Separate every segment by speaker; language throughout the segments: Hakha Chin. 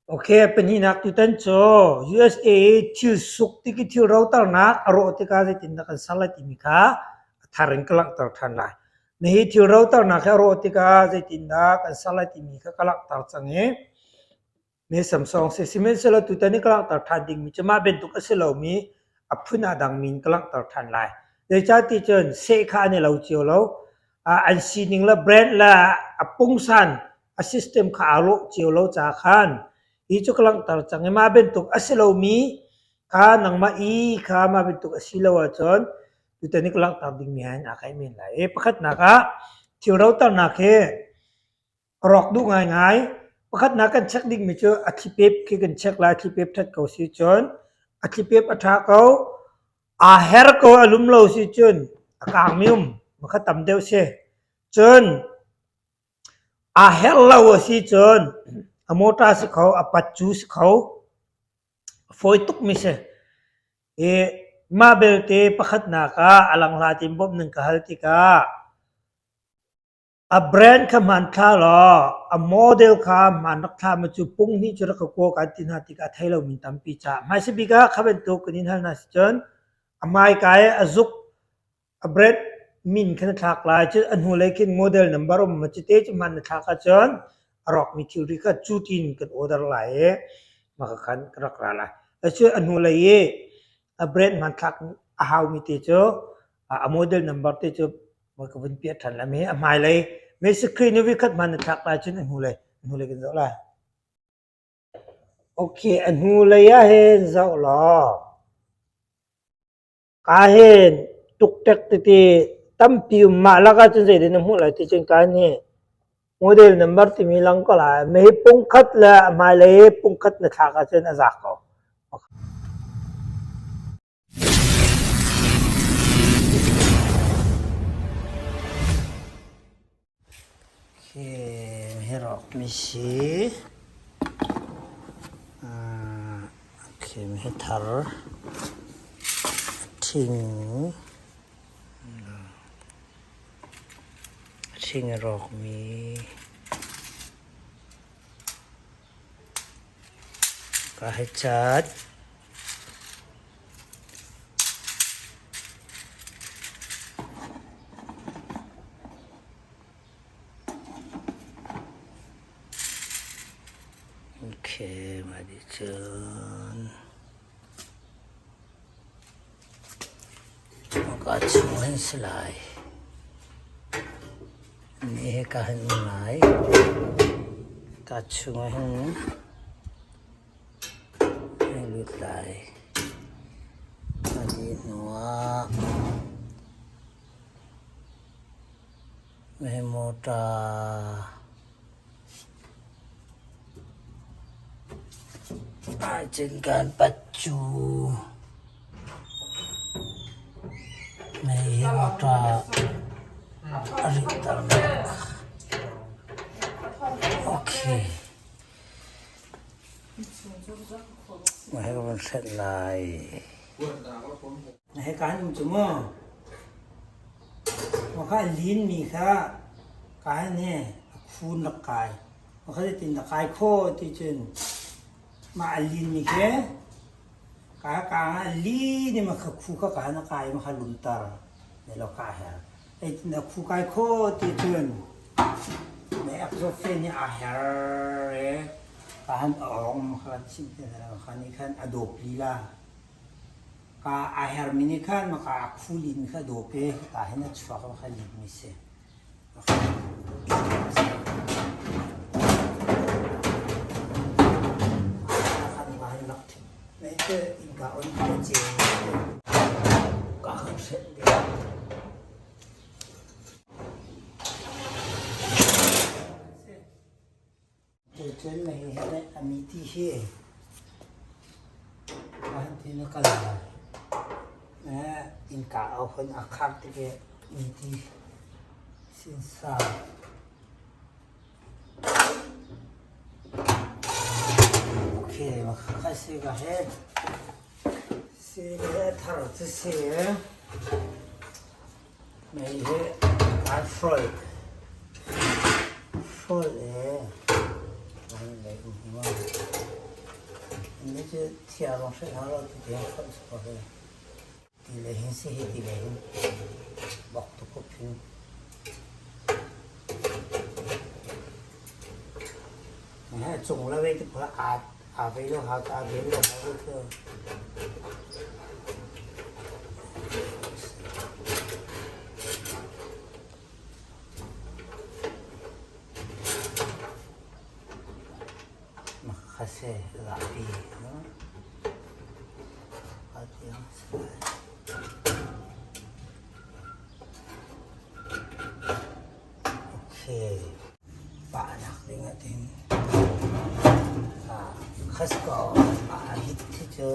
Speaker 1: Okay, pahnihnak tutan cu USA i thil suk tik i thil roternak a rawh tikah zeitindah kan ser lai timi kha a thar in ka langhter ṭhan lai. Nihi thil roternak hi a rawh tikah zeitindah kan ser lai timi kha ka langhter cang i Mi Samsung si. Sihmanhsehlaw tutan i ka langhter ṭhan dingmi cu mah bantuk a si lomi a phun aa dangmi in ka langhter ṭhan lai. Zeicahti cun seh kha an i lo cio lo. An sining le brand le a pungsan a system kha aa lawh cio lo caah khan hi cu ka langhter cang i mah bantuk a si lomi kha nangmah i kha mah bantuk a si lo ahcun tutan i ka langhter dingmi he aa kaih men lai. Pakhatnak ah thil roternak hi A rawk duh ngaingai. Pakhatnak kan check dingmi cu a thlipep khi kan check lai. Thlipep ṭhat ko si cun a thlipep a ṭha ko. Aa her ko a lum lo si cun a kangmi um makha tam deuh si. Cun aa her lo a si cun a motor si kho, a patcu si kho. A fawi tukmi si. I mah belte pakhatnak ah a langhlat in bawmh nan ka hal tikah A brand kha hmaan thla law a model kha hmaan rak thla ma cu pung hnih cu rak ka kaw kan ti hna tikah a thei lomi tampi caah hmaisa bik ah kha bantuk kan in hal hna si cun a hmaika i a zuk a brand min kha na thlak lai cun a hnulei khin model number um ma cite cu hmaan na thlak ahcun a rawkmi thilri kha cu tiin kan order lai i mah khan ka rak ra lai. Cun a hnulei i a brand hmanthlak a haumi te cu a model number te cu ka vun piah ṭhan lai. Mi a hmailei mi screen i vikhat hman na thlak lai cun a hnulei a hnulei kan zoh lai. Okay, a hnulei ah hin zoh law ka hin tuktek tete tampi um mah lakah cun zeidah na hmuh lai ti cun ka nih model number timi lang ko lai. Mi hi pungkhat le a hmailei pungkhat na thlak ahcun a za ko. Hi rawkmi si. Hi thar thing thing a rawkmi ka hei cat. Okay, mah dih cun ka chung an si lai. Ni he ka han um lai. Ka chung hin Hei lut lai. A dih hnuah hi motor ahcun kan pat cu. Mei hi motor a ritternak. Okay. Na ka van hrenh lai. Na hei kaan um cu mu. Mah kha a lin mi kha kaan he a khun rak kai. Mah kha zeitin dah kai khawh ti cun mah a lin mi khi ka ka a lin i mah kha khu kha kaan a kai i mah kha lumter. Ne lo ka her. Zeitin dah khu kai khawh ti cun na ek zawt fe nih aa her i ka han awng kha kan chimh te hna kha nih khan a dawp lila. Ka aa hermi nih khan maka a khu lin kha dawp i ka hin a chuak kha lin mi si. Innka on ka kan hrenh Tucun na hi he a mi ti hi han ti na kal lai. Innka a hun a khar tik i mi ti sinsa. Okay, kha si ka he. Si le thar cu si. Mei hi aa hrolh. Hrolh i an lei um. Ni cu thia bang hrilh hna law ti tiang fonh si ko hi. Ti le hin si hi ti le hin bok tu khup hin. Cung le vei ti phul aa aa vei lo hau aa ven lo hau cu. Makase zapi Okay. Pahnak ding ah tin khas ko a hit thi cu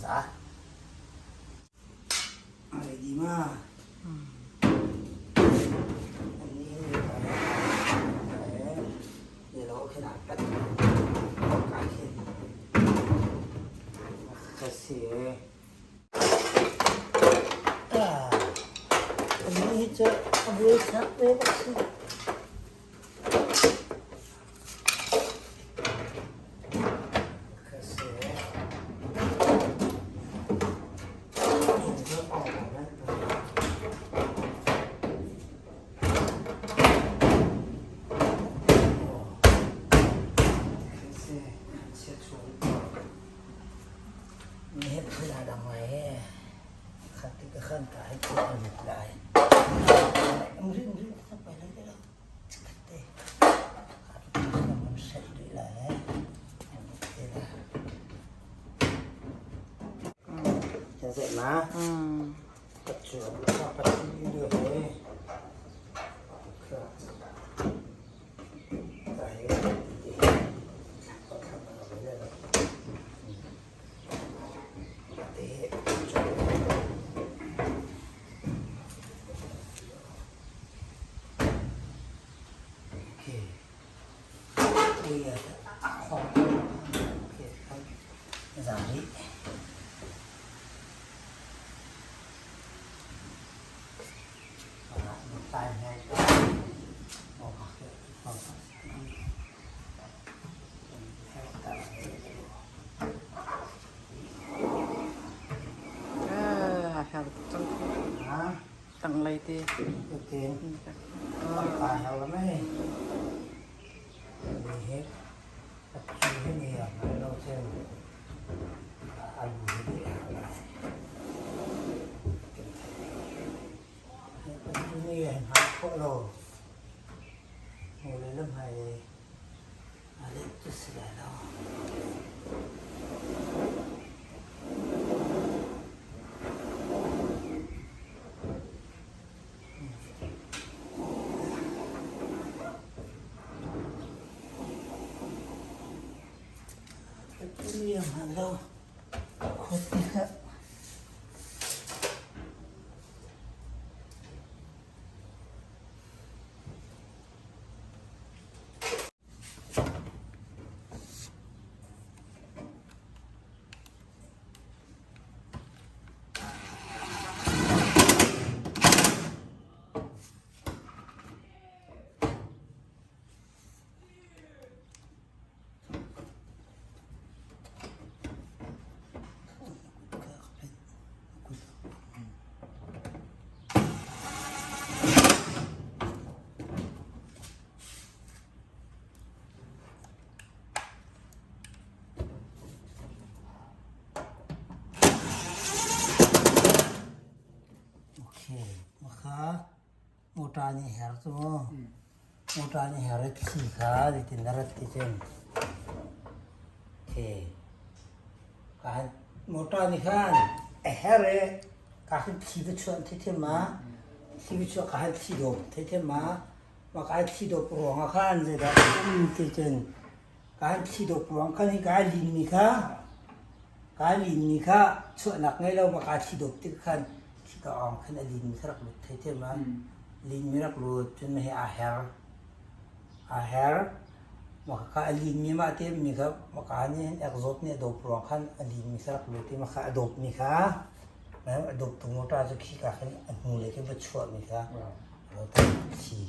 Speaker 1: Za. Ready ma? Ani hi cu a buai sak ve bak si.
Speaker 2: Tanglei te.
Speaker 1: Mawṭa nih her cu mawṭa nih her i thli kha zeitin na rat ti cun mawṭa nih khan a her i ka khin thli va chuah thithiam ah thli va chuah ka han thli dawp thithiam ah mah ka thli dawp ruangah khan zeidah a um ti cun ka han thli dawp ruang khan hi ka linmi kha ka linmi kha chuahnak ngei lo mah ka thli dawp tik khan Khika awng khin a lin mi kha rak lut thei ma. Lin mi rak lut cun hi aa her. Aa her. Maka a lin mi mah te mi kha maka nih ek zawt nih a dawp ruang khan a lin mi kha rak lut i maka a dawp mi kha A dawptu motor cu khika khin a hnulei khin va chuahmi kha a thi.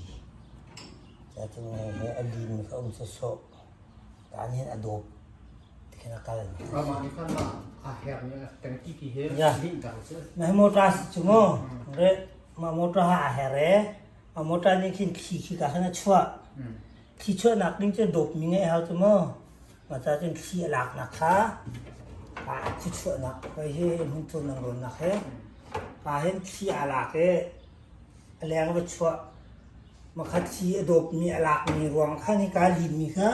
Speaker 1: Cutin he a limmi kha um sawsawh. Kaan hin a dawp tikhin a kal.
Speaker 3: Mah nih khan mah a hermi a tangki ti he lihter a si.
Speaker 1: Mah motor si cu mu. Mah motor ha a her e. Mah motor nih khin thli khika khan a chuah. Thli chuahnak ding cu dawpmi ngeih hau cu mu. Mah ca cun thli a laknak kha thli chuahnak hoi hi hmunthur nan rawnnak he pa hin thli aa lak i a leng va chuah. Makhat thli a dawpmi a lakmi ruang kha nika linmi kha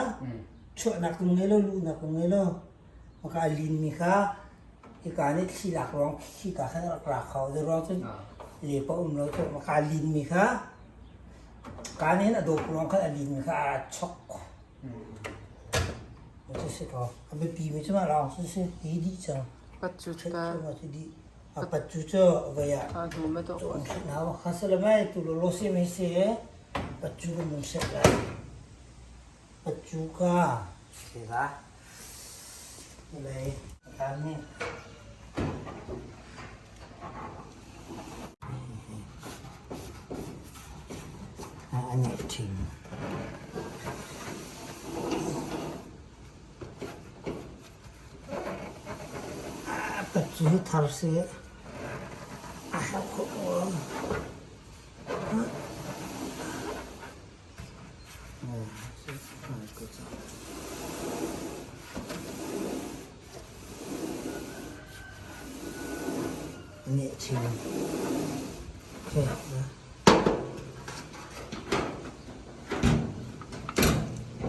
Speaker 1: chuahnak zong ngei lo luhnak zong ngei lo. Maka a linmi kha hika nih thli lak ruang khika khan a rak ra kho. Zei ruang cun lepa um lo cu maka a linmi kha ka nih hin a dawp ruang khan a linmi kha aa chok. Cu si ko. A biapi mi cu mah lawng cu si. Hi dih cang.
Speaker 2: Pat cu
Speaker 1: ta. Cu dih. A pat cu cu voi ah cu an hret hna kha si le mai tu lo lo si mai si pat cu kan mun set lai. Pat cu ka si la. Lei kan ni. A ngeih ṭhing. A cu thar si a herh khawh maw?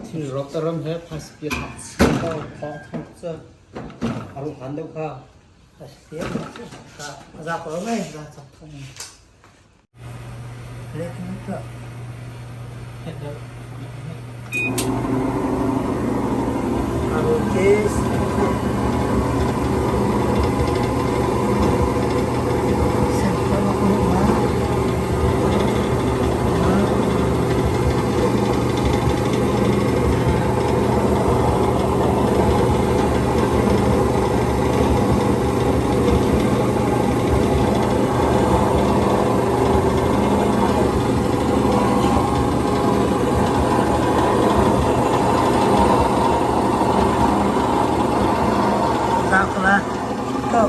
Speaker 3: Thil rawk ram he phaisapia thawng thawng cu a ruh han deuh kha.
Speaker 1: Za ko mei.
Speaker 3: Za cak thong.
Speaker 1: Go.